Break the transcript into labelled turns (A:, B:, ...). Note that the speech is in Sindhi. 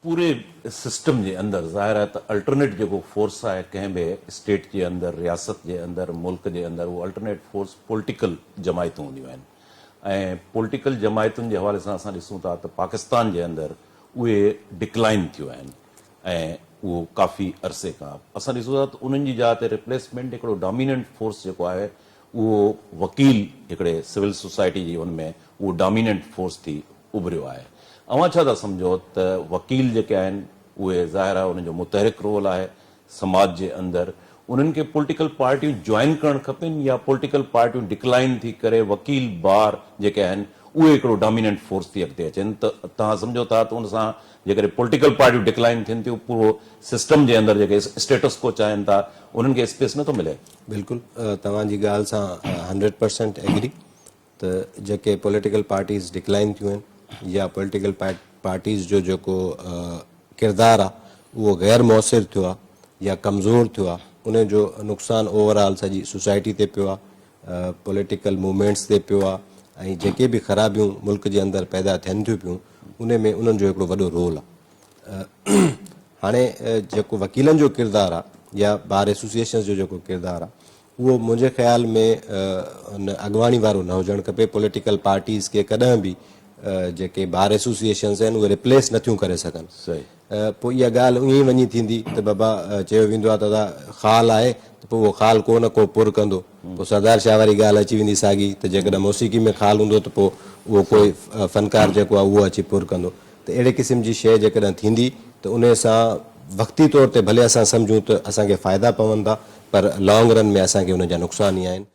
A: پوري سسٽم جي اندر ظاهر آهي ته الٽرنيٽ جيڪو فورس آهي ڪنهن به اسٽيٽ جي اندر، رياست جي اندر، ملڪ جي اندر اهو الٽرنيٽ فورس پوليٽيڪل جماعتون هونديون آهن ۽ پوليٽيڪل جماعتن جي حوالي سان اسان ڏسون ٿا ته پاڪستان جي اندر اهي ڊڪلائن ٿيون آهن ۽ اهو ڪافي عرصي کان اسان ڏسون ٿا ته انهن جي جاء تي ريپليسمينٽ هڪڙو ڊاميننٽ فورس جيڪو آهي اهو وڪيل هڪڙي سول سوسائٽي جي ان ۾ اهو ڊاميننٽ فورس ٿي اڀريو آهي. اوهان ڇا ٿا سمجهو ته وڪيل جيڪي آهن اهي ظاهر آهي انهن جو متحرڪ رول آهي سماج جي اندر انهن کي پوليٽيڪل پارٽيون جوائن ڪرڻ کپن يا پوليٽيڪل پارٽيون ڊڪلائن ٿي ڪري وڪيل بار جيڪي آهن اهي هڪڙو ڊاميننٽ فورس ٿي اڳتي اچن ته توهان سمجهو ٿا ته ان سان جيڪڏهن پوليٽيڪل پارٽيون ڊڪلائن ٿين ٿيون پورو سسٽم جي اندر جيڪي اسٽيٽس ڪو چاهين ٿا انهن کي اسپيس نٿو ملي.
B: بلڪل توهان جي ڳالهه سان هنڊريڊ پرسينٽ ايگري ته جيڪي پوليٽيڪل پارٽيز ڊڪلائن ٿيون آهن يا پوليٽيڪل پارٽيز جو جيڪو ڪردار آهي اهو غير موثر ٿيو آهي يا ڪمزور ٿيو آهي ان جو نقصان اوور آل سڄي سوسائٽي تي پيو آهي پوليٽيڪل موومينٽس تي پيو آهي ۽ جيڪي به خرابيون ملڪ جي اندر پيدا ٿين ٿيون پيون ان ۾ انهن جو هڪڙو وڏو رول آهي هاڻي جيڪو وڪيلن جو ڪردار آ يا بار ايسوسيئيشنز جو جيڪو ڪردار آ اهو منهنجي خيال ۾ ان اڳواڻي وارو نه هجڻ کپي پوليٽيڪل پارٽيز کي ڪڏهن به جيڪي بار ايسوسيئيشنز آهن اهي ريپليس نٿيون ڪري سگهن پوء اها ڳالهه ائين ئي وڃي ٿيندي ته بابا چيو ويندو آ ته ادا خال آهي ته پوء اهو خال ڪو نه ڪو پر ڪندو پوء سردار شاهه واري ڳالهه اچي ويندي ساڳي ته جيڪڏهن موسيقي ۾ خال هوندو ته پوء اهو ڪوئي فنڪار جيڪو آهي اهو اچي پر ڪندو ته اهڙي قسم جي شيء جيڪڏهن ٿيندي ته انهي سان وقتي طور تي ڀلي اسان سمجهون ته اسان کي فائدا پون ٿا پر لانگ رن ۾ اسان کي ان جا نقصان ئي آهن.